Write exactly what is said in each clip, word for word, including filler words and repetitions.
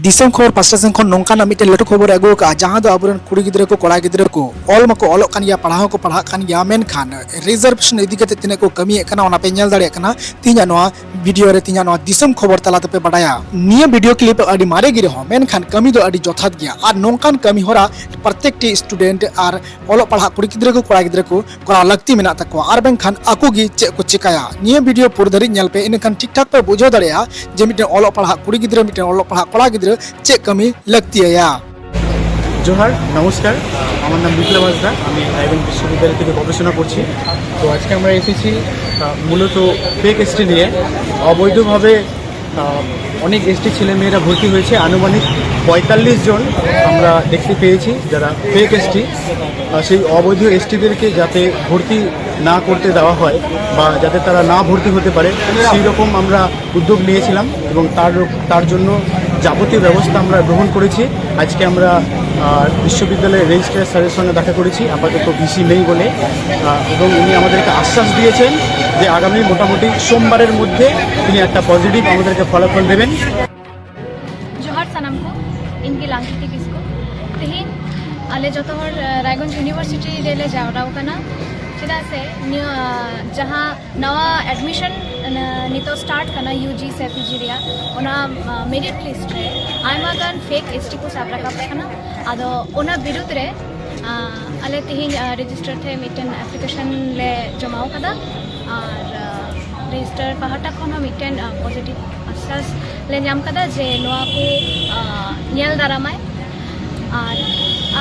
ᱫᱤᱥᱚᱢ ᱠᱷᱚᱵᱚᱨ ᱯᱟᱥᱴᱟ ᱥᱮᱱ ᱠᱷᱚᱱ ᱱᱚᱝᱠᱟᱱᱟᱜ ᱢᱤᱫᱴᱮᱱ ᱞᱟᱹᱴᱩ ᱠᱷᱚᱵᱚᱨ ᱟᱹᱜᱩ ᱟᱠᱟᱫᱼᱟ, ᱡᱟᱦᱟᱸ ᱫᱚ ᱟᱵᱚᱨᱮᱱ ᱠᱩᱲᱤ ᱜᱤᱫᱽᱨᱟᱹ ᱠᱚ, ᱠᱚᱲᱟ ᱜᱤᱫᱽᱨᱟᱹ ᱠᱚ ᱚᱞ ᱢᱟᱠᱚ ᱚᱞᱚᱜ ᱠᱟᱱ ᱜᱮᱭᱟ, ᱯᱟᱲᱦᱟᱣ ᱦᱚᱸᱠᱚ ᱯᱟᱲᱦᱟᱜ ᱠᱟᱱ ᱜᱮᱭᱟ, ᱢᱮᱱᱠᱷᱟᱱ ᱨᱤᱡᱟᱨᱵᱷᱮᱥᱚᱱ ᱤᱫᱤ ᱠᱟᱛᱮ ᱛᱤᱱᱟᱹᱜ ᱠᱚ ᱠᱟᱹᱢᱤᱭᱮᱫ ᱠᱟᱱᱟ, ᱚᱱᱟ ᱯᱮ ᱧᱮᱞ ᱫᱟᱲᱮᱭᱟᱜ ᱠᱟᱱᱟ ᱛᱮᱦᱮᱧᱟᱜ ᱱᱚᱣᱟ ᱵᱷᱤᱰᱤᱭᱳ ᱨᱮ, ᱛᱮᱦᱮᱧᱟᱜ ᱱᱚᱣᱟ ᱫᱤᱥᱚᱢ ᱠᱷᱚᱵᱚᱨ ᱛᱟᱞᱟ ᱛᱮᱯᱮ ᱵᱟᱰᱟᱭᱟ᱾ ᱱᱤᱭᱟᱹ ᱵᱷᱤᱰᱤᱭᱳ ᱠᱞᱤᱯ ᱟᱹᱰᱤ ᱢᱟᱨᱮ ᱜᱮ ᱨᱮᱦᱚᱸ, ᱢᱮᱱᱠᱷᱟᱱ ᱠᱟᱹᱢᱤ ᱫᱚ ᱟᱹᱰᱤ ᱡᱚᱛᱷᱟᱛ ᱜᱮᱭᱟ᱾ ᱟᱨ ᱱᱚᱝᱠᱟᱱ ᱠᱟᱹᱢᱤ ᱦᱚᱨᱟ ᱯᱨᱚᱛᱮᱠᱴᱤ ᱥᱴᱩᱰᱮᱱᱴ ᱟᱨ ᱚᱞᱚᱜ ᱯᱟᱲᱦᱟᱜ ᱠᱩᱲᱤ ᱜᱤᱫᱽᱨᱟᱹ ᱠᱚ, ᱠᱚᱲᱟ ᱜᱤᱫᱽᱨᱟᱹ ᱠᱚ ᱠᱚᱨᱟᱣ ᱞᱟᱹᱠᱛᱤ ᱢᱮᱱᱟᱜ ᱛᱟᱠᱚᱣᱟ, ᱟᱨ ᱵᱟᱝᱠᱷᱟᱱ ᱟᱠᱚ ᱜᱮ ᱪᱮᱫ ᱠᱚ ᱪᱤᱠᱟᱹᱭᱟ᱾ ᱱᱤᱭᱟᱹ ᱵᱷᱤᱰᱤᱭᱳ ᱯᱩᱨᱟᱹ ᱫᱷᱟᱹᱨᱤᱡ ᱧᱮᱞ ᱯᱮ, ᱤᱱᱟᱹᱠᱷᱟᱱ ᱴᱷᱤᱠ ᱴᱷᱟᱠ ᱯᱮ ᱵᱩᱡᱷᱟᱹᱣ ᱫᱟᱲᱮᱭᱟᱜᱼᱟ ᱡᱮ ᱢᱤᱫᱴᱮᱱ ᱚᱞᱚᱜ ᱯᱟᱲᱦᱟᱜ ᱠᱩᱲᱤ ᱜᱤᱫᱽᱨᱟᱹ, ᱢᱤᱫᱴᱮᱱ ᱚᱞᱚᱜ ᱯᱟᱲᱦᱟᱜ ᱠᱚᱲᱟ ᱜᱤᱫᱽᱨᱟᱹ ᱪᱮᱫ ᱠᱟᱹᱢᱤ ᱞᱟᱹᱠᱛᱤ ᱟᱭᱟ᱾ জোহার, নমস্কার। আমার নাম বিপ্লব হাঁসদা। আমি রায়গঞ্জ বিশ্ববিদ্যালয় থেকে গবেষণা করছি। তো আজকে আমরা এসেছি আহ, মূলত ফেক এসটি নিয়ে। অবৈধভাবে আহ, অনেক এসটি ছেলে মেয়েরা ভর্তি হয়েছে। আনুমানিক পঁয়তাল্লিশ জন আমরা দেখতে পেয়েছি, যারা ফেক এসটি। সেই অবৈধ এসটিদেরকে যাতে ভর্তি না করতে দেওয়া হয় বা যাতে তারা না ভর্তি হতে পারে, সেই রকম আমরা উদ্যোগ নিয়েছিলাম এবং তার তার জন্য যাবতীয় ব্যবস্থা আমরা গ্রহণ করেছি। আজকে আমরা আহ, বিশ্ববিদ্যালয়ের রেজিস্ট্রার স্যারের সঙ্গে দেখা করেছি, আপাতত ভিসি নেই বলে, আহ, এবং উনি আমাদেরকে আশ্বাস দিয়েছেন যে আগামী মোটামুটি সোমবারের মধ্যে তিনি একটা পজিটিভ আমাদেরকে ফলাফল দেবেন। ᱡᱚᱦᱟᱨ ᱥᱟᱱᱟᱢ ᱠᱚ᱾ ᱤᱧ ᱜᱮ ᱞᱟᱝᱠᱤᱛᱤ ᱠᱤᱥᱠᱩ᱾ ᱛᱮᱦᱮᱧ ᱟᱞᱮ ᱡᱚᱛᱚ ᱦᱚᱲ ᱟᱸ, ᱨᱟᱭᱜᱚᱸᱡᱽ ᱤᱭᱩᱱᱤᱵᱷᱟᱨᱥᱤᱴᱤ ᱨᱮᱞᱮ ᱡᱟᱣᱨᱟ ᱟᱠᱟᱱᱟ᱾ ᱪᱮᱫᱟᱜ ᱥᱮ ᱱᱤᱭᱟᱹ ᱟᱸ, ᱡᱟᱦᱟᱸ ᱱᱟᱣᱟ ᱮᱰᱢᱤᱥᱚᱱ ᱱᱤᱛᱚᱜ ᱥᱴᱟᱨᱴ ᱠᱟᱱᱟ ᱭᱩᱡᱤ ᱥᱮ ᱯᱤᱡᱤ ᱨᱮᱭᱟᱜ, ᱚᱱᱟ ᱢᱮᱨᱤᱴ ᱞᱤᱥᱴ ᱨᱮ ᱟᱭᱢᱟ ᱜᱟᱱ ᱯᱷᱮᱠ ᱮᱥᱴᱤ ᱠᱚ ᱥᱟᱵ ᱨᱟᱠᱟᱵ ᱠᱟᱱᱟ᱾ ᱟᱫᱚ ᱚᱱᱟ ᱵᱤᱨᱩᱫᱽ ᱨᱮ ᱟᱸ, ᱟᱞᱮ ᱛᱮᱦᱮᱧ ᱨᱮᱡᱤᱥᱴᱟᱨ ᱴᱷᱮᱱ ᱢᱤᱫᱴᱮᱱ ᱮᱯᱞᱤᱠᱮᱥᱚᱱ ᱞᱮ ᱡᱚᱢᱟᱣ ᱠᱟᱫᱟ᱾ ᱟᱨ ᱨᱮᱡᱤᱥᱴᱟᱨ ᱯᱟᱦᱴᱟ ᱠᱷᱚᱱ ᱦᱚᱸ ᱢᱤᱫᱴᱮᱱ ᱯᱚᱡᱤᱴᱤᱵᱷ ᱟᱥᱥᱟᱥ ᱞᱮ ᱧᱟᱢ ᱠᱟᱫᱟ ᱡᱮ ᱱᱚᱣᱟ ᱠᱚ ᱟᱸ, ᱧᱮᱞ ᱫᱟᱨᱟᱢᱟᱭ᱾ ᱟᱨ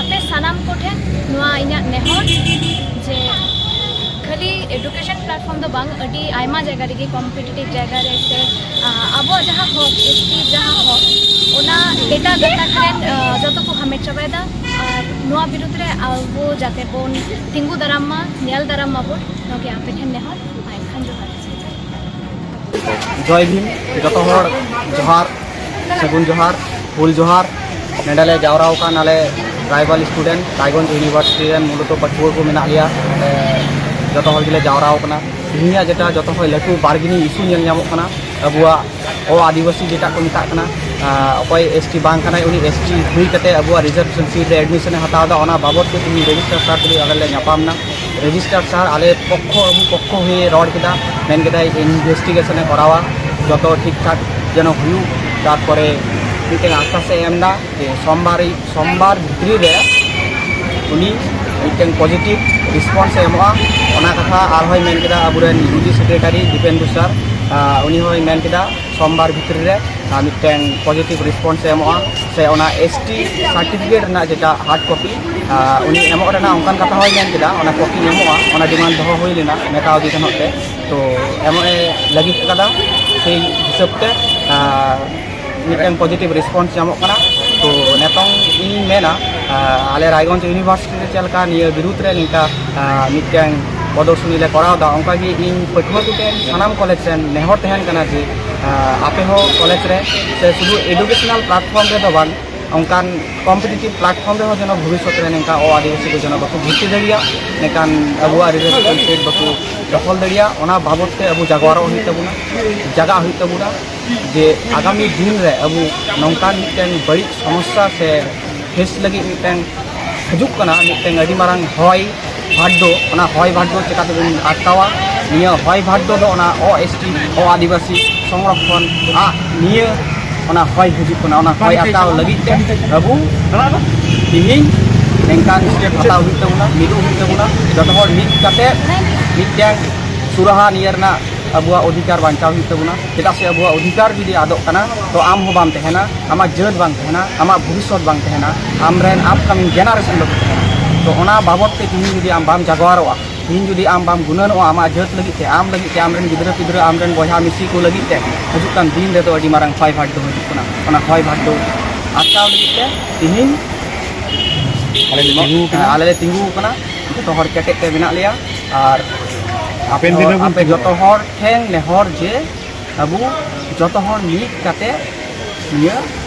ᱟᱯᱮ ᱥᱟᱱᱟᱢ ᱠᱚᱴᱷᱮᱱ ᱱᱚᱣᱟ ᱤᱧᱟᱹᱜ ᱱᱮᱦᱚᱨ ᱡᱮ ᱠᱷᱟᱹᱞᱤ ᱮᱰᱩᱠᱮᱥᱚᱱ ᱯᱞᱟᱴᱯᱷᱚᱨᱢ ᱫᱚ ᱵᱟᱝ, ᱟᱹᱰᱤ ᱟᱭᱢᱟ ᱡᱟᱭᱜᱟ ᱨᱮᱜᱮ ᱠᱚᱢᱯᱤᱴᱤᱴᱤᱵᱷ ᱡᱟᱭᱜᱟ ᱨᱮ ᱥᱮ ᱟᱸ, ᱟᱵᱚᱣᱟᱜ ᱡᱟᱦᱟᱸ ᱦᱚᱠ, ᱮᱥᱴᱤ ᱡᱟᱦᱟᱸ ᱦᱚᱠ, ᱚᱱᱟ ᱮᱴᱟᱜ ᱜᱟᱛᱟᱠ ᱨᱮᱱ ᱟᱸ, ᱡᱚᱛᱚ ᱠᱚ ᱦᱟᱢᱮᱴ ᱪᱟᱵᱟᱭᱮᱫᱟ᱾ ᱟᱨ ᱱᱚᱣᱟ ᱵᱤᱨᱩᱫᱽ ᱨᱮ ᱟᱵᱚ ᱡᱟᱛᱮ ᱵᱚᱱ ᱛᱤᱸᱜᱩ ᱫᱟᱨᱟᱢ ᱢᱟ, ᱧᱮᱞ ᱫᱟᱨᱟᱢ ᱢᱟᱵᱚᱱ, ᱱᱚᱣᱟ ᱜᱮ ᱟᱯᱮ ᱴᱷᱮᱱ ᱱᱮᱦᱚᱨ᱾ ᱢᱟ ᱮᱱᱠᱷᱟᱱ ᱡᱚᱦᱟᱨ᱾ ᱡᱚᱭ ᱵᱷᱤᱢ, ᱡᱚᱛᱚ ᱦᱚᱲ ᱡᱚᱦᱟᱨ, ᱥᱟᱹᱜᱩᱱ ᱡᱚᱦᱟᱨ, ᱦᱩᱞ ᱡᱚᱦᱟᱨ᱾ ᱱᱚᱰᱮ ᱞᱮ ᱡᱟᱣᱨᱟ ᱟᱠᱟᱱ ᱟᱞᱮ ᱴᱨᱟᱭᱵᱟᱞ ᱥᱴᱩᱰᱮᱱᱴ, ᱨᱟᱭᱜᱚᱸᱡᱽ ᱤᱭᱩᱱᱤᱵᱷᱟᱨᱥᱤᱴᱤ ᱨᱮᱱ ᱢᱩᱞᱚᱛᱚ ᱯᱟᱹᱴᱷᱩᱣᱟᱹ ᱠᱚ ᱢᱮᱱᱟᱜ ᱞᱮᱭᱟ᱾ ᱱᱚᱰᱮ ᱡᱚᱛᱚ ᱦᱚᱲ ᱜᱮᱞᱮ ᱡᱟᱣᱨᱟ ᱟᱠᱟᱱᱟ᱾ ᱛᱮᱦᱮᱧᱟᱜ ᱡᱮᱴᱟ ᱡᱚᱛᱚ ᱠᱷᱚᱱ ᱞᱟᱹᱴᱩ ᱵᱟᱨᱜᱮᱱᱤᱝ ᱤᱥᱩ ᱧᱮᱞ ᱧᱟᱢᱚᱜ ᱠᱟᱱᱟ, ᱟᱵᱚᱣᱟᱜ ᱚ ᱟᱹᱫᱤᱵᱟᱹᱥᱤ ᱡᱮᱴᱟ ᱠᱚ ᱢᱮᱛᱟᱜ ᱠᱟᱱᱟ, ᱚᱠᱚᱭ ᱮᱥ ᱴᱤ ᱵᱟᱝ ᱠᱟᱱᱟᱭ, ᱩᱱᱤ ᱮᱥ ᱴᱤ ᱦᱩᱭ ᱠᱟᱛᱮ ᱟᱵᱚᱣᱟᱜ ᱨᱤᱡᱟᱨᱵᱷᱮᱥᱚᱱ ᱥᱤᱴ ᱨᱮ ᱮᱰᱢᱤᱥᱚᱱᱮ ᱦᱟᱛᱟᱣ ᱮᱫᱟ, ᱚᱱᱟ ᱵᱟᱵᱚᱫ ᱛᱮ ᱛᱮᱦᱮᱧ ᱨᱮᱡᱤᱥᱴᱟᱨ ᱥᱟᱨ ᱛᱩᱞᱩᱡ ᱟᱞᱮ ᱞᱮ ᱧᱟᱯᱟᱢ ᱮᱱᱟ᱾ ᱨᱮᱡᱤᱥᱴᱟᱨ ᱥᱟᱨ ᱟᱞᱮ ᱯᱚᱠᱠᱷᱚ, ᱟᱵᱚ ᱯᱚᱠᱠᱷᱚ ᱦᱚᱭᱮ ᱨᱚᱲ ᱠᱮᱫᱟ, ᱢᱮᱱ ᱠᱮᱫᱟᱭ ᱤᱱᱵᱷᱮᱥᱴᱤᱜᱮᱥᱚᱱᱮ ᱠᱚᱨᱟᱣᱟ, ᱡᱚᱛᱚ ᱴᱷᱤᱠ ᱴᱷᱟᱠ ᱡᱮᱱᱚ ᱦᱩᱭᱩᱜ᱾ ᱛᱟᱨᱯᱚᱨᱮ ᱢᱤᱫᱴᱮᱱ ᱟᱥᱥᱟᱥᱮ ᱮᱢ ᱮᱫᱟ ᱡᱮ ᱥᱳᱢᱵᱟᱨ, ᱥᱳᱢᱵᱟᱨ ᱵᱷᱤᱛᱨᱤ ᱨᱮ ᱩᱱᱤ ᱢᱤᱫᱴᱮᱱ ᱯᱚᱡᱤᱴᱤᱵᱷ ᱨᱮᱥᱯᱚᱱᱥ ᱮ ᱮᱢᱚᱜᱼᱟ᱾ ᱚᱱᱟ ᱠᱟᱛᱷᱟ ᱟᱨᱦᱚᱸᱭ ᱢᱮᱱ ᱠᱮᱫᱟ ᱟᱵᱚᱨᱮᱱ ᱤᱭᱩ ᱡᱤ ᱥᱮᱠᱨᱮᱴᱟᱨᱤ ᱫᱤᱯᱮᱱᱫᱩ ᱥᱟᱨ, ᱟᱨ ᱩᱱᱤ ᱦᱚᱸᱭ ᱢᱮᱱ ᱠᱮᱫᱟ ᱥᱳᱢᱵᱟᱨ ᱵᱷᱤᱛᱨᱤ ᱨᱮ, ᱟᱨ ᱢᱤᱫᱴᱮᱱ ᱯᱚᱡᱤᱴᱤᱵᱷ ᱨᱮᱥᱯᱚᱱᱥ ᱮ ᱮᱢᱚᱜᱼᱟ, ᱥᱮ ᱚᱱᱟ ᱮᱥ ᱴᱤ ᱥᱟᱨᱴᱤᱯᱷᱤᱠᱮᱴ ᱨᱮᱱᱟᱜ ᱡᱮᱴᱟ ᱦᱟᱨᱰ ᱠᱚᱯᱤ, ᱟᱨ ᱩᱱᱤ ᱮᱢᱚᱜ ᱨᱮᱱᱟᱜ ᱚᱱᱠᱟᱱ ᱠᱟᱛᱷᱟ ᱦᱚᱸᱭ ᱢᱮᱱ ᱠᱮᱫᱟ, ᱚᱱᱟ ᱠᱚᱯᱤ ᱮᱢᱚᱜᱼᱟ, ᱚᱱᱟ ᱰᱤᱢᱟᱱᱰ ᱫᱚᱦᱚ ᱦᱩᱭ ᱞᱮᱱᱟ ᱱᱮᱛᱟ ᱤᱫᱤ ᱴᱷᱮᱱ ᱛᱮ᱾ ᱛᱚ ᱮᱢᱚᱜ ᱮ ᱞᱟᱹᱜᱤᱫ ᱠᱟᱫᱟ, ᱥᱮᱭ ᱦᱤᱥᱟᱹᱵ ᱛᱮ, ᱟᱨ ᱢᱤᱫᱴᱮᱱ ᱯᱚᱡᱤᱴᱤᱵᱷ ᱨᱮᱥᱯᱚᱱᱥ ᱧᱟᱢᱚᱜ ᱠᱟᱱᱟ᱾ ᱛᱚ ᱱᱤᱛᱚᱝ ᱤᱧ ᱢᱮᱱᱟ, ᱟᱨ ᱟᱞᱮ ᱨᱟᱭᱜᱚᱸᱡᱽ ᱤᱭᱩᱱᱤᱵᱷᱟᱨᱥᱤᱴᱤ ᱨᱮ ᱪᱮᱫ ᱞᱮᱠᱟ ᱱᱤᱭᱟᱹ ᱵᱤᱨᱩᱫᱽ ᱨᱮ ᱱᱤᱝᱠᱟ, ᱟᱨ ᱢᱤᱫᱴᱮᱱ ᱯᱨᱚᱫᱚᱨᱥᱚᱱᱤ ᱞᱮ ᱠᱚᱨᱟᱣ ᱮᱫᱟ, ᱚᱱᱠᱟᱜᱮ ᱤᱧ ᱯᱟᱹᱴᱷᱩᱣᱟᱹ ᱠᱚᱴᱷᱮᱱ ᱥᱟᱱᱟᱢ ᱠᱚᱞᱮᱡᱽ ᱨᱮᱱ ᱱᱮᱦᱚᱨ ᱛᱟᱦᱮᱱ ᱠᱟᱱᱟ ᱡᱮ, ᱟᱨ ᱟᱯᱮ ᱦᱚᱸ ᱠᱚᱞᱮᱡᱽ ᱨᱮ ᱥᱮ ᱥᱩᱫᱷᱩ ᱮᱰᱩᱠᱮᱥᱚᱱᱟᱞ ᱯᱞᱟᱴᱯᱷᱚᱨᱢ ᱨᱮᱫᱚ ᱵᱟᱝ, ᱚᱱᱠᱟᱱ ᱠᱚᱢᱯᱤᱴᱤᱴᱤᱵᱷ ᱯᱞᱟᱴᱯᱷᱚᱨᱢ ᱨᱮᱦᱚᱸ ᱡᱮᱱᱚ ᱵᱷᱚᱵᱤᱥᱥᱚᱛ ᱨᱮ ᱱᱤᱝᱠᱟ ᱚ ᱟᱹᱫᱤᱵᱟᱹᱥᱤ ᱠᱚ ᱡᱮᱱᱚ ᱵᱟᱠᱚ ᱵᱷᱚᱨᱛᱤ ᱫᱟᱲᱮᱭᱟᱜ, ᱱᱤᱝᱠᱟᱱ ᱟᱵᱚᱣᱟᱜ ᱨᱤᱡᱟᱨᱵᱷᱮᱥᱚᱱ ᱥᱤᱴ ᱵᱟᱠᱚ ᱫᱚᱠᱷᱚᱞ ᱫᱟᱲᱮᱭᱟᱜ, ᱚᱱᱟ ᱵᱟᱵᱚᱫ ᱛᱮ ᱟᱵᱚ ᱡᱟᱜᱣᱟᱨᱚᱜ ᱦᱩᱭᱩᱜ ᱛᱟᱵᱚᱱᱟ, ᱡᱟᱜᱟᱜ ᱦᱩᱭᱩᱜ ᱛᱟᱵᱚᱱᱟ᱾ ᱡᱮ ᱟᱜᱟᱢᱤ ᱫᱤᱱ ᱨᱮ ᱟᱵᱚ ᱱᱚᱝᱠᱟᱱ ᱢᱤᱫᱴᱮᱱ ᱵᱟᱹᱲᱤᱡ ᱥᱚᱢᱚᱥᱥᱟ ᱥᱮ ᱯᱷᱮᱥ ᱞᱟᱹᱜᱤᱫ ᱢᱤᱫᱴᱮᱱ ᱦᱤᱡᱩᱜ ᱠᱟᱱᱟ, ᱢᱤᱫᱴᱮᱱ ᱟᱹᱰᱤ ᱢᱟᱨᱟᱝ ᱦᱚᱭ ᱵᱷᱟᱨᱰᱳ, ᱚᱱᱟ ᱦᱚᱭ ᱵᱷᱟᱨᱰᱳ ᱪᱤᱠᱟᱹ ᱛᱮᱵᱚᱱ ᱟᱴᱠᱟᱣᱟ? ᱱᱤᱭᱟᱹ ᱦᱚᱭ ᱵᱷᱟᱨᱰᱳ ᱫᱚ ᱚᱱᱟ ᱚ ᱮᱥ ᱴᱤ, ᱚ ᱟᱹᱫᱤᱵᱟᱹᱥᱤ ᱥᱚᱝᱨᱚᱠᱷᱚᱱ ᱟᱜ ᱱᱤᱭᱟᱹ ᱚᱱᱟ ᱦᱚᱭ ᱦᱤᱡᱩᱜ ᱠᱟᱱᱟ, ᱚᱱᱟ ᱦᱚᱭ ᱟᱴᱠᱟᱣ ᱞᱟᱹᱜᱤᱫ ᱛᱮ ᱟᱵᱚ ᱛᱤᱦᱤᱧ ᱱᱤᱝᱠᱟᱱ ᱥᱴᱮᱯ ᱦᱟᱛᱟᱣ ᱦᱩᱭᱩᱜ ᱛᱟᱵᱚᱱᱟ, ᱢᱤᱫᱚᱜ ᱦᱩᱭᱩᱜ ᱛᱟᱵᱚᱱᱟ, ᱡᱚᱛᱚ ᱦᱚᱲ ᱢᱤᱫ ᱠᱟᱛᱮ ᱢᱤᱫᱴᱮᱱ ᱥᱩᱨᱟᱦᱟ ᱱᱤᱭᱟᱹ ᱨᱮᱱᱟᱜ ᱟᱵᱚᱣᱟᱜ ᱚᱫᱷᱤᱠᱟᱨ ᱵᱟᱧᱪᱟᱣ ᱦᱩᱭᱩᱜ ᱛᱟᱵᱚᱱᱟ᱾ ᱪᱮᱫᱟᱜ ᱥᱮ ᱟᱵᱚᱣᱟᱜ ᱚᱫᱷᱤᱠᱟᱨ ᱡᱩᱫᱤ ᱟᱫᱚᱜ ᱠᱟᱱᱟ, ᱛᱚ ᱟᱢ ᱦᱚᱸ ᱵᱟᱢ ᱛᱟᱦᱮᱱᱟ, ᱟᱢᱟᱜ ᱡᱟᱹᱛ ᱵᱟᱝ ᱛᱟᱦᱮᱱᱟ, ᱟᱢᱟᱜ ᱵᱷᱚᱵᱤᱥᱥᱚᱛ ᱵᱟᱝ ᱛᱟᱦᱮᱱᱟ, ᱟᱢᱨᱮᱱ ᱟᱯᱠᱟᱢᱤᱝ ᱡᱮᱱᱟᱨᱮᱥᱚᱱ ᱵᱟᱠᱚ ᱛᱟᱦᱮᱱᱟ᱾ ᱛᱚ ᱚᱱᱟ ᱵᱟᱵᱚᱫ ᱛᱮ ᱛᱤᱦᱤᱧ ᱡᱩᱫᱤ ᱟᱢ ᱵᱟᱢ ᱡᱟᱜᱣᱟᱨᱚᱜᱼᱟ, ᱛᱤᱦᱤᱧ ᱡᱩᱫᱤ ᱟᱢ ᱵᱟᱢ ᱜᱩᱱᱟᱹᱱᱚᱜᱼᱟ ᱟᱢᱟᱜ ᱡᱟᱹᱛ ᱞᱟᱹᱜᱤᱫ ᱛᱮ, ᱟᱢ ᱞᱟᱹᱜᱤᱫ ᱛᱮ, ᱟᱢᱨᱮᱱ ᱜᱤᱫᱽᱨᱟᱹ ᱯᱤᱫᱽᱨᱟᱹ, ᱟᱢᱨᱮᱱ ᱵᱚᱭᱦᱟ ᱢᱤᱥᱤ ᱠᱚ ᱞᱟᱹᱜᱤᱫ ᱛᱮ, ᱦᱤᱡᱩᱜ ᱠᱟᱱ ᱫᱤᱱ ᱨᱮᱫᱚ ᱟᱹᱰᱤ ᱢᱟᱨᱟᱝ ᱦᱚᱭ ᱵᱷᱟᱨᱰᱳ ᱦᱤᱡᱩᱜ ᱠᱟᱱᱟ᱾ ᱚᱱᱟ ᱦᱚᱭ ᱵᱷᱟᱨᱰᱳ ᱟᱴᱠᱟᱣ ᱞᱟᱹᱜᱤᱫ ᱛᱮ ᱛᱤᱦᱤᱧ ᱟᱞᱮ ᱞᱮ ᱛᱤᱸᱜᱩ ᱟᱠᱟᱱᱟ᱾ ᱟᱞᱮ ᱞᱮ ᱛᱤᱸᱜᱩ ᱟᱠᱟᱱᱟ, ᱡᱚᱛᱚ ᱦᱚᱲ ᱠᱮᱴᱮᱡ ᱛᱮ ᱢᱮᱱᱟᱜ ᱞᱮᱭᱟ᱾ ᱟᱨ ᱦᱟᱯᱮᱱ ᱫᱤᱱ ᱨᱮᱵᱚᱱ ᱟᱯᱮ ᱛᱤᱸᱜᱩᱱᱟ᱾ ᱡᱚᱛᱚ ᱦᱚᱲ ᱴᱷᱮᱱ ᱱᱮᱦᱚᱨ ᱡᱮ ᱟᱵᱚ ᱡᱚᱛᱚ ᱦᱚᱲ ᱢᱤᱫ ᱠᱟᱛᱮ ᱱᱤᱭᱟᱹ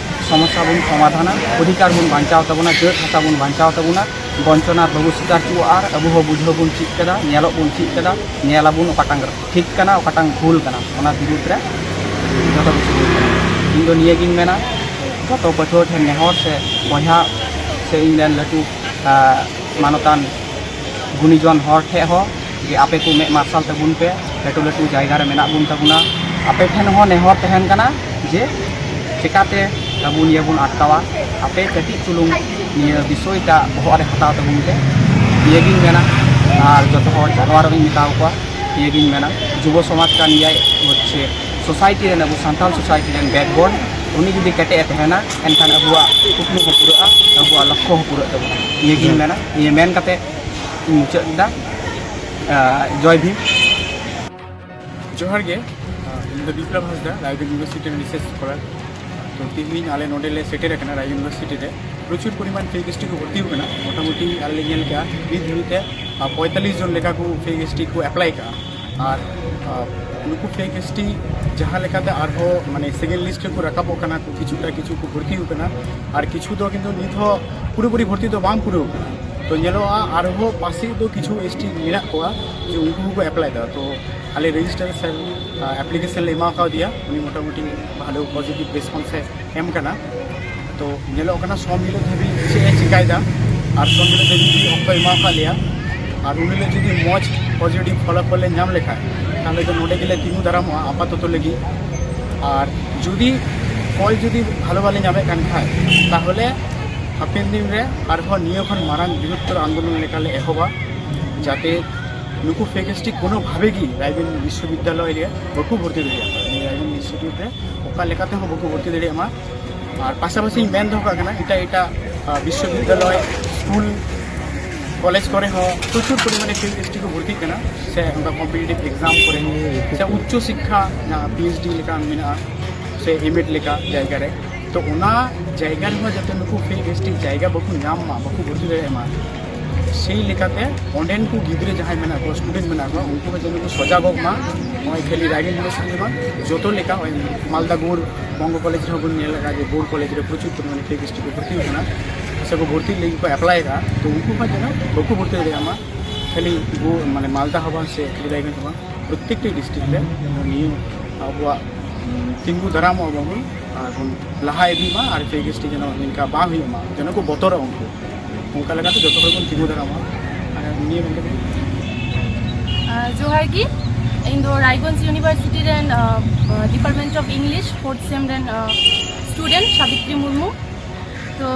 ᱥᱚᱢᱚᱥᱥᱟ ᱵᱚᱱ ᱥᱚᱢᱟᱫᱷᱟᱱᱟ, ᱚᱫᱷᱤᱠᱟᱨ ᱵᱚᱱ ᱵᱟᱧᱪᱟᱣ ᱛᱟᱵᱚᱱᱟ, ᱡᱟᱹᱛ ᱵᱷᱟᱥᱟ ᱵᱚᱱ ᱵᱟᱧᱪᱟᱣ ᱛᱟᱵᱚᱱᱟ, ᱵᱚᱧᱪᱚᱱᱟ ᱵᱟᱵᱚ ᱥᱤᱠᱟᱨ ᱦᱚᱪᱚᱣᱟᱜᱼᱟ᱾ ᱟᱨ ᱟᱵᱚ ᱦᱚᱸ ᱵᱩᱡᱷᱟᱹᱣ ᱵᱚᱱ ᱪᱮᱫ ᱠᱟᱫᱟ, ᱧᱮᱞᱚᱜ ᱵᱚᱱ ᱪᱮᱫ ᱠᱟᱫᱟ, ᱧᱮᱞ ᱟᱵᱚᱱ ᱚᱠᱟᱴᱟᱝ ᱴᱷᱤᱠ ᱠᱟᱱᱟ, ᱚᱠᱟᱴᱟᱝ ᱵᱷᱩᱞ ᱠᱟᱱᱟ, ᱚᱱᱟ ᱵᱤᱨᱩᱫᱽ ᱨᱮ ᱡᱚᱛᱚ ᱠᱤᱪᱷᱩ ᱦᱩᱭᱩᱜ ᱠᱟᱱᱟ᱾ ᱤᱧ ᱫᱚ ᱱᱤᱭᱟᱹᱜᱤᱧ ᱢᱮᱱᱟ, ᱡᱚᱛᱚ ᱯᱟᱹᱴᱷᱩᱣᱟᱹ ᱴᱷᱮᱱ ᱱᱮᱦᱚᱨ ᱥᱮ ᱵᱚᱭᱦᱟ ᱥᱮ ᱤᱧ ᱨᱮᱱ ᱞᱟᱹᱴᱩ, ᱟᱸ, ᱢᱟᱱᱚᱛᱟᱱ ᱜᱩᱱᱤᱡᱚᱱ ᱦᱚᱲ ᱴᱷᱮᱱ ᱦᱚᱸ, ᱡᱮ ᱟᱯᱮ ᱠᱚ ᱢᱮᱫ ᱢᱟᱨᱥᱟᱞ ᱛᱟᱵᱚᱱ ᱯᱮ, ᱞᱟᱹᱴᱩ ᱞᱟᱹᱴᱩ ᱡᱟᱭᱜᱟ ᱨᱮ ᱢᱮᱱᱟᱜ ᱵᱚᱱ ᱛᱟᱵᱚᱱᱟ᱾ ᱟᱯᱮ ᱴᱷᱮᱱ ᱦᱚᱸ ᱱᱮᱦᱚᱨ ᱛᱟᱦᱮᱱ ᱠᱟᱱᱟ ᱡᱮ ᱪᱮᱠᱟᱛᱮ ᱟᱵᱚ ᱱᱤᱭᱟᱹ ᱵᱚᱱ ᱟᱴᱠᱟᱣᱟ᱾ ᱟᱯᱮ ᱠᱟᱹᱴᱤᱡ ᱪᱩᱞᱩᱝ ᱱᱤᱭᱟᱹ ᱵᱤᱥᱚᱭᱴᱟ ᱵᱚᱦᱚᱜ ᱨᱮ ᱦᱟᱛᱟᱣ ᱛᱟᱵᱚᱱ ᱯᱮ, ᱱᱤᱭᱟᱹᱜᱤᱧ ᱢᱮᱱᱟ᱾ ᱟᱨ ᱡᱚᱛᱚ ᱦᱚᱲ ᱡᱟᱱᱣᱟᱨ ᱤᱧ ᱢᱮᱛᱟᱣ ᱠᱚᱣᱟ, ᱱᱤᱭᱟᱹᱜᱤᱧ ᱢᱮᱱᱟ, ᱡᱩᱵᱚ ᱥᱚᱢᱟᱡᱽ ᱠᱟᱱ ᱜᱮᱭᱟᱭ ᱦᱚᱪᱪᱷᱮ society ᱨᱮᱱ, ᱟᱵᱚ ᱥᱟᱱᱛᱟᱲ society ᱨᱮᱱ backbone᱾ ᱩᱱᱤ ᱡᱩᱫᱤ ᱠᱮᱴᱮᱡ ᱮ ᱛᱟᱦᱮᱱᱟ, ᱮᱱᱠᱷᱟᱱ ᱟᱵᱚᱣᱟᱜ ᱠᱩᱠᱢᱩ ᱦᱚᱸ ᱯᱩᱨᱟᱹᱜᱼᱟ, ᱟᱵᱚᱣᱟᱜ ᱞᱚᱠᱠᱷᱚ ᱦᱚᱸ ᱯᱩᱨᱟᱹᱜ ᱛᱟᱵᱚᱱᱟ᱾ ᱱᱤᱭᱟᱹᱜᱤᱧ ᱢᱮᱱᱟ, ᱱᱤᱭᱟᱹ ᱢᱮᱱ ᱠᱟᱛᱮ ᱤᱧ ᱢᱩᱪᱟᱹᱫ ᱮᱫᱟ᱾ ᱟᱸ, ᱡᱚᱭ ᱵᱷᱤᱢ᱾ ᱡᱚᱦᱟᱨ ᱜᱮ, ᱟᱸ, ᱤᱧ ᱫᱚ ᱵᱤᱯᱞᱚᱵ ᱦᱟᱸᱥᱫᱟ, ᱨᱟᱭᱜᱚᱸᱡᱽ ᱤᱭᱩᱱᱤᱵᱷᱟᱨᱥᱤᱴᱤ ᱨᱮᱱ ᱨᱤᱥᱟᱨᱪ ᱥᱠᱚᱞᱟᱨ᱾ ᱛᱚ, ᱛᱮᱦᱮᱧ ᱟᱞᱮ ᱱᱚᱰᱮ ᱞᱮ ᱥᱮᱴᱮᱨ ᱟᱠᱟᱱᱟ ᱨᱟᱭᱜᱚᱸᱡᱽ ᱤᱭᱩᱱᱤᱵᱷᱟᱨᱥᱤᱴᱤ ᱨᱮ᱾ ᱯᱨᱚᱪᱩᱨ ᱯᱚᱨᱤᱢᱟᱱ ᱯᱷᱮᱠ ᱮᱥ ᱴᱤ ᱠᱚ ᱵᱷᱚᱨᱛᱤ ᱟᱠᱟᱱᱟ᱾ ᱢᱚᱴᱟᱢᱩᱴᱤ ᱟᱞᱮ ᱞᱮ ᱧᱮᱞ ᱠᱮᱜᱼᱟ, ᱱᱤᱛ ᱫᱷᱟᱹᱵᱤᱡ ᱛᱮ, ᱟᱸ, ᱯᱚᱸᱭᱛᱟᱞᱤᱥ ᱡᱚᱱ ᱞᱮᱠᱟ ᱠᱚ ᱯᱷᱮᱠ ᱮᱥ ᱴᱤ ᱠᱚ ᱮᱯᱞᱟᱭ ᱠᱟᱜᱼᱟ᱾ ᱟᱨ, ᱟᱸ, ᱱᱩᱠᱩ ᱯᱷᱮᱠ ᱮᱥ ᱴᱤ ᱡᱟᱦᱟᱸ ᱞᱮᱠᱟᱛᱮ ᱟᱨᱦᱚᱸ, ᱢᱟᱱᱮ, ᱥᱮᱠᱮᱱᱰ ᱞᱤᱥᱴ ᱨᱮᱠᱚ ᱨᱟᱠᱟᱵᱚᱜ ᱠᱟᱱᱟ ᱠᱚ, ᱠᱤᱪᱷᱩᱴᱟ ᱠᱤᱪᱷᱩ ᱠᱚ ᱵᱷᱚᱨᱛᱤ ᱟᱠᱟᱱᱟ, ᱟᱨ ᱠᱤᱪᱷᱩ ᱫᱚ ᱠᱤᱱᱛᱩ ᱱᱤᱛ ᱦᱚᱸ ᱯᱩᱨᱟᱹᱯᱩᱨᱤ ᱵᱷᱚᱨᱛᱤ ᱫᱚ ᱵᱟᱝ ᱯᱩᱨᱟᱹᱣ ᱟᱠᱟᱱᱟ᱾ ᱛᱚ, ᱧᱮᱞᱚᱜᱼᱟ ᱟᱨᱦᱚᱸ ᱯᱟᱥᱮᱡ ᱫᱚ ᱠᱤᱪᱷᱩ ᱮᱥ ᱴᱤ ᱢᱮᱱᱟᱜ ᱠᱚᱣᱟ ᱡᱮ ᱩᱱᱠᱩ ᱦᱚᱸᱠᱚ ᱮᱯᱞᱟᱭ ᱮᱫᱟ᱾ ᱛᱚ, ᱟᱞᱮ ᱨᱮᱡᱤᱥᱴᱟᱨ ᱥᱮᱞ, ᱟᱸ, ᱮᱯᱞᱤᱠᱮᱥᱚᱱ ᱞᱮ ᱮᱢᱟ ᱠᱟᱣᱫᱮᱭᱟ, ᱩᱱᱤ ᱢᱚᱴᱟᱢᱩᱴᱤ ᱵᱷᱟᱞᱮ ᱯᱚᱡᱤᱴᱤᱵᱷ ᱨᱮᱥᱯᱚᱱᱥ ᱮ ᱮᱢ ᱠᱟᱱᱟ᱾ ᱛᱚ, ᱧᱮᱞᱚᱜ ᱠᱟᱱᱟ ᱥᱳᱢ ᱦᱤᱞᱳᱜ ᱫᱷᱟᱹᱵᱤᱡ ᱪᱮᱫ ᱮ ᱪᱤᱠᱟᱭᱮᱫᱟ, ᱟᱨ ᱥᱳᱢ ᱦᱤᱞᱳᱜ ᱫᱷᱟᱹᱵᱤᱡ ᱡᱩᱫᱤ ᱚᱠᱛᱚᱭ ᱮᱢᱟ ᱟᱠᱟᱫ ᱞᱮᱭᱟ, ᱟᱨ ᱩᱱ ᱦᱤᱞᱳᱜ ᱡᱩᱫᱤ ᱢᱚᱡᱽ ᱯᱚᱡᱤᱴᱤᱵᱷ ᱯᱷᱚᱞᱟᱯᱷᱚᱞ ᱞᱮ ᱧᱟᱢ ᱞᱮᱠᱷᱟᱱ, ᱛᱟᱦᱚᱞᱮ ᱫᱚ ᱱᱚᱰᱮ ᱜᱮᱞᱮ ᱛᱤᱸᱜᱩ ᱫᱟᱨᱟᱢᱚᱜᱼᱟ ᱟᱯᱟᱛᱚᱛᱚ ᱞᱟᱹᱜᱤᱫ᱾ ᱟᱨ ᱡᱩᱫᱤ ᱯᱷᱚᱞ ᱡᱩᱫᱤ ᱵᱷᱟᱞᱚ ᱵᱟᱞᱮ ᱧᱟᱢᱮᱫ ᱠᱟᱱ ᱠᱷᱟᱡ, ᱛᱟᱦᱚᱞᱮ ᱦᱟᱯᱮᱱ ᱫᱤᱱ ᱨᱮ ᱟᱨᱦᱚᱸ ᱱᱤᱭᱟᱹ ᱠᱷᱚᱱ ᱢᱟᱨᱟᱝ ᱵᱨᱤᱦᱚᱛᱛᱚᱨ ᱟᱱᱫᱳᱞᱚᱱ ᱞᱮᱠᱟᱞᱮ ᱮᱦᱚᱵᱟ, ᱡᱟᱛᱮ ᱱᱩᱠᱩ ᱯᱷᱮᱠ ᱮᱥ ᱴᱤ ᱠᱳᱱᱳ ᱵᱷᱟᱵᱮ ᱜᱮ ᱨᱟᱭᱜᱚᱸᱡᱽ ᱵᱤᱥᱥᱚᱵᱤᱫᱽᱫᱟᱞᱚᱭ ᱨᱮ ᱵᱟᱠᱚ ᱵᱷᱚᱨᱛᱤ ᱫᱟᱲᱮᱭᱟᱜ ᱢᱟ, ᱨᱟᱭᱜᱚᱸᱡᱽ ᱤᱱᱥᱴᱤᱴᱤᱭᱩᱴ ᱨᱮ ᱚᱠᱟ ᱞᱮᱠᱟ ᱛᱮᱦᱚᱸ ᱵᱟᱠᱚ ᱵᱷᱚᱨᱛᱤ ᱫᱟᱲᱮᱭᱟᱜ ᱢᱟ᱾ ᱟᱨ ᱯᱟᱥᱟᱯᱟᱥᱤᱧ ᱢᱮᱱ ᱫᱚᱦᱚ ᱠᱟᱜ ᱠᱟᱱᱟ, ᱮᱴᱟᱜ ᱮᱴᱟᱜ, ᱟᱸ, ᱵᱤᱥᱥᱚᱵᱤᱫᱽᱫᱟᱞᱚᱭ, ᱥᱠᱩᱞ, ᱠᱚᱞᱮᱡᱽ ᱠᱚᱨᱮ ᱦᱚᱸ ᱯᱨᱚᱪᱩᱨ ᱯᱚᱨᱤᱢᱟᱱᱮ ᱯᱷᱮᱠ ᱮᱥ ᱴᱤ ᱠᱚ ᱵᱷᱚᱨᱛᱤᱜ ᱠᱟᱱᱟ, ᱥᱮ ᱚᱱᱠᱟ ᱠᱚᱢᱯᱤᱴᱤᱴᱤᱵᱷ ᱮᱠᱡᱟᱢ ᱠᱚᱨᱮ ᱦᱚᱸ, ᱥᱮ ᱩᱪᱪᱚ ᱥᱤᱠᱠᱷᱟ, ᱡᱟᱦᱟᱸ ᱯᱤ ᱮᱭᱤᱪ ᱰᱤ ᱞᱮᱠᱟ ᱢᱮᱱᱟᱜᱼᱟ, ᱥᱮ ᱮᱢ ᱮᱰ ᱞᱮᱠᱟ ᱡᱟᱭᱜᱟ ᱨᱮ᱾ ᱛᱚ, ᱚᱱᱟ ᱡᱟᱭᱜᱟ ᱨᱮᱦᱚᱸ ᱡᱟᱛᱮ ᱱᱩᱠᱩ ᱯᱷᱮᱠ ᱮᱥ ᱴᱤ ᱡᱟᱭᱜᱟ ᱵᱟᱠᱚ ᱧᱟᱢ ᱢᱟ, ᱵᱟᱠᱚ ᱵᱷᱚᱨᱛᱤ ᱫᱟᱲᱮᱭᱟᱜ ᱢᱟ, ᱥᱮᱭ ᱞᱮᱠᱟᱛᱮ ᱚᱸᱰᱮᱱ ᱠᱚ ᱜᱤᱫᱽᱨᱟᱹ ᱡᱟᱦᱟᱸᱭ ᱢᱮᱱᱟᱜ ᱠᱚᱣᱟ, ᱥᱴᱩᱰᱮᱱᱴ ᱢᱮᱱᱟᱜ ᱠᱚᱣᱟ, ᱩᱱᱠᱩ ᱦᱚᱸ ᱡᱮᱱᱚ ᱠᱚ ᱥᱚᱡᱟᱜᱚᱜ ᱢᱟ᱾ ᱱᱚᱜᱼᱚᱭ ᱠᱷᱟᱹᱞᱤ ᱨᱟᱭᱜᱚᱸᱡᱽ ᱤᱭᱩᱱᱤᱵᱷᱟᱨᱥᱤᱴᱤ ᱫᱚ ᱵᱟᱝ, ᱡᱚᱛᱚ ᱞᱮᱠᱟ ᱱᱚᱜᱼᱚᱭ ᱢᱟᱞᱫᱟ ᱜᱳᱨ ᱵᱚᱝᱜᱚ ᱠᱚᱞᱮᱡᱽ ᱨᱮᱦᱚᱸ ᱵᱚᱱ ᱧᱮᱞ ᱟᱠᱟᱫᱟ ᱡᱮ ᱜᱳᱨ ᱠᱚᱞᱮᱡᱽ ᱨᱮ ᱯᱨᱚᱪᱩᱨ ᱯᱚᱨᱤᱢᱟᱱᱮ ᱯᱷᱮᱠ ᱮᱥ ᱴᱤ ᱠᱚ ᱵᱷᱚᱨᱛᱤ ᱟᱠᱟᱱᱟ, ᱥᱮ ᱠᱚ ᱵᱷᱚᱨᱛᱤ ᱞᱟᱹᱜᱤᱫ ᱠᱚ ᱮᱯᱞᱟᱭ ᱟᱠᱟᱫᱼᱟ᱾ ᱛᱚ, ᱩᱱᱠᱩ ᱦᱚᱸ ᱡᱮᱱᱚ ᱵᱟᱠᱚ ᱵᱷᱚᱨᱛᱤ ᱫᱟᱲᱮᱭᱟᱜ ᱢᱟ, ᱠᱷᱟᱹᱞᱤ ᱜᱳ-, ᱢᱟᱱᱮ ᱢᱟᱞᱫᱟ ᱦᱚᱸ ᱵᱟᱝ ᱥᱮ ᱠᱷᱟᱹᱞᱤ ᱨᱟᱭᱜᱚᱸᱡᱽ ᱦᱚᱸ ᱵᱟᱝ, ᱯᱨᱚᱛᱮᱠᱴᱤ ᱰᱤᱥᱴᱨᱤᱠᱴ ᱨᱮ ᱱᱤᱭᱟᱹ ᱟᱵᱚᱣᱟᱜ, ᱩᱸ, ᱛᱤᱸᱜᱩ ᱫᱟᱨᱟᱢᱚᱜ ᱟᱵᱚᱱ᱾ ᱟᱨ ᱵᱚᱱ ᱞᱟᱦᱟ ᱤᱫᱤ ᱢᱟ ᱟᱨ ᱯᱷᱮᱠ ᱮᱥ ᱴᱤ ᱡᱮᱱᱚ ᱱᱤᱝᱠᱟ ᱵᱟᱝ ᱦᱩᱭᱩᱜ ᱢᱟ, ᱡᱮᱱᱚ ᱠᱚ ᱵᱚᱛᱚᱨᱚᱜ ᱩᱱᱠᱩ᱾ ᱚᱱᱠᱟ ᱞᱮᱠᱟᱛᱮ ᱡᱚᱛᱚ ᱦᱚᱲ ᱵᱚᱱ ᱛᱤᱸᱜᱩ ᱫᱟᱨᱟᱢᱟ᱾ ᱟᱨ ᱱᱤᱭᱟᱹ ᱢᱮᱱ ᱠᱟᱛᱮ ᱟᱨ ᱡᱚᱦᱟᱨ ᱜᱮ, ᱤᱧ ᱫᱚ ᱨᱟᱭᱜᱚᱸᱡᱽ ᱤᱭᱩᱱᱤᱵᱷᱟᱨᱥᱤᱴᱤ ᱨᱮᱱ ᱰᱤᱯᱟᱨᱴᱢᱮᱱᱴ ᱚᱯᱷ ᱤᱝᱞᱤᱥ ᱯᱷᱳᱨᱛᱷ ᱥᱮᱢ ᱨᱮᱱ ᱥᱴᱩᱰᱮᱱᱴ ᱥᱟᱵᱤᱛᱨᱤ ᱢᱩᱨᱢᱩ᱾ ᱛᱚ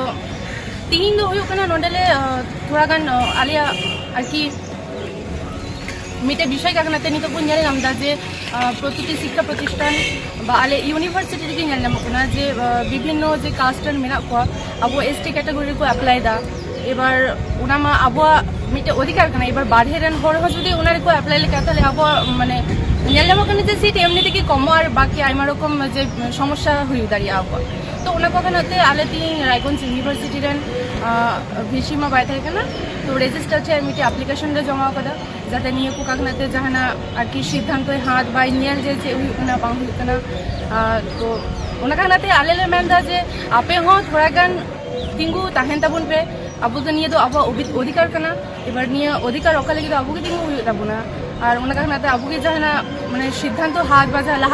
ᱛᱤᱦᱤᱧ ᱫᱚ ᱦᱩᱭᱩᱜ ᱠᱟᱱᱟ ᱱᱚᱰᱮ ᱞᱮ ᱛᱷᱚᱲᱟ ᱜᱟᱱ ᱟᱞᱮᱭᱟᱜ ᱟᱨᱠᱤ ᱢᱤᱫᱴᱮᱡ ᱵᱤᱥᱚᱭ ᱠᱟᱱᱟ ᱛᱮ ᱱᱤᱛᱚᱜ ᱵᱚᱱ ᱧᱮᱞ ᱧᱟᱢ ᱮᱫᱟ ᱡᱮ ᱯᱨᱚᱛᱤᱴᱤ ᱥᱤᱠᱠᱷᱟ ᱯᱨᱚᱛᱤᱥᱴᱷᱟᱱ ᱵᱟ ᱟᱞᱮ ᱤᱭᱩᱱᱤᱵᱷᱟᱨᱥᱤᱴᱤ ᱨᱮᱜᱮ ᱧᱮᱞ ᱧᱟᱢᱚᱜ ᱠᱟᱱᱟ ᱡᱮ ᱵᱤᱵᱷᱤᱱᱱᱚ ᱡᱮ ᱠᱟᱥᱴ ᱨᱮᱱ ᱢᱮᱱᱟᱜ ᱠᱚᱣᱟ, ᱟᱵᱚ ᱮᱥ ᱴᱤ ᱠᱮᱴᱟᱜᱚᱨᱤ ᱨᱮᱠᱚ ᱮᱯᱞᱟᱭ ᱮᱫᱟ᱾ ᱮᱵᱟᱨ ᱚᱱᱟ ᱢᱟ ᱟᱵᱚᱣᱟᱜ ᱢᱤᱫᱴᱮᱡ ᱚᱫᱷᱤᱠᱟᱨ ᱠᱟᱱᱟ᱾ ᱮᱵᱟᱨ ᱵᱟᱨᱦᱮ ᱨᱮᱱ ᱦᱚᱲ ᱦᱚᱸ ᱡᱩᱫᱤ ᱚᱱᱟ ᱨᱮᱠᱚ ᱮᱯᱞᱟᱭ ᱞᱮᱠᱷᱟᱱ ᱛᱟᱦᱚᱞᱮ ᱟᱵᱚᱣᱟᱜ ᱢᱟᱱᱮ ᱧᱮᱞ ᱧᱟᱢᱚᱜ ᱠᱟᱱᱟ ᱡᱮ ᱥᱤᱴ ᱮᱢᱱᱤ ᱛᱮᱜᱮ ᱠᱚᱢᱚᱜᱼᱟ ᱟᱨ ᱵᱟᱠᱤ ᱟᱭᱢᱟ ᱨᱚᱠᱚᱢ ᱡᱮ ᱥᱚᱢᱚᱥᱥᱟ ᱦᱩᱭ ᱫᱟᱲᱮᱭᱟᱜᱼᱟ ᱟᱵᱚᱣᱟᱜ᱾ ᱛᱚ ᱚᱱᱟ ᱠᱚ ᱠᱷᱚᱱᱟᱜ ᱛᱮ ᱟᱞᱮ ᱛᱮᱦᱤᱧ ᱨᱟᱭᱜᱚᱸᱡᱽ ᱤᱭᱩᱱᱤᱵᱷᱟᱨᱥᱤᱴᱤ ᱨᱮᱱ ᱵᱷᱤᱥᱤ ᱢᱟ ᱵᱟᱭ ᱛᱟᱦᱮᱸ ᱠᱟᱱᱟ, ᱛᱚ ᱨᱮᱡᱤᱥᱴᱟᱨ ᱴᱷᱮᱱ ᱢᱤᱫᱴᱮᱡ ᱟᱯᱞᱤᱠᱮᱥᱚᱱ ᱞᱮ ᱡᱚᱢᱟ ᱟᱠᱟᱫᱟ ᱡᱟᱛᱮ ᱱᱤᱭᱟᱹ ᱠᱚ ᱠᱟᱨᱚᱱᱟᱜ ᱛᱮ ᱡᱟᱦᱟᱱᱟᱜ ᱟᱨᱠᱤ ᱥᱤᱫᱽᱫᱷᱟᱱᱛᱚᱭ ᱦᱟᱛ ᱵᱟᱭ ᱧᱮᱞ ᱡᱮ ᱪᱮᱫ ᱦᱩᱭᱩᱜ ᱠᱟᱱᱟ ᱵᱟᱝ ᱦᱩᱭᱩᱜ ᱠᱟᱱᱟ᱾ ᱛᱚ ᱚᱱᱟ ᱠᱟᱨᱚᱱᱟᱜ ᱛᱮ ᱟᱞᱮ ᱞᱮ ᱢᱮᱱᱫᱟ ᱡᱮ ᱟᱯᱮ ᱦᱚᱸ ᱛᱷᱚᱲᱟ ᱜᱟᱱ ᱛᱤᱸᱜᱩ ᱛᱟᱦᱮᱱ ᱛᱟᱵᱚᱱ ᱯᱮ᱾ ᱟᱵᱚ ᱫᱚ ᱱᱤᱭᱟᱹ ᱫᱚ ᱟᱵᱚᱣᱟᱜ ᱚᱫᱷᱤᱠᱟᱨ ᱠᱟᱱᱟ᱾ ᱮᱵᱟᱨ ᱱᱤᱭᱟᱹ ᱚᱫᱷᱤᱠᱟᱨ ᱨᱚᱠᱠᱷᱟ ᱞᱟᱹᱜᱤᱫ ᱫᱚ ᱟᱵᱚ ᱜᱮ ᱛᱤᱸᱜᱩ ᱦᱩᱭᱩᱜ ᱛᱟᱵᱚᱱᱟ᱾ ᱟᱨ ᱚᱱᱟ ᱠᱟᱨᱚᱱᱟᱜ ᱛᱮ ᱟᱵᱚ ᱜᱮ ᱡᱟᱦᱟᱱᱟᱜ ᱢᱟᱱᱮ ᱥᱤᱫᱽᱫᱷᱟᱱᱛᱚ ᱦᱟᱛ ᱵᱟ ᱡᱟᱦᱟᱸ ᱞᱟᱦᱟ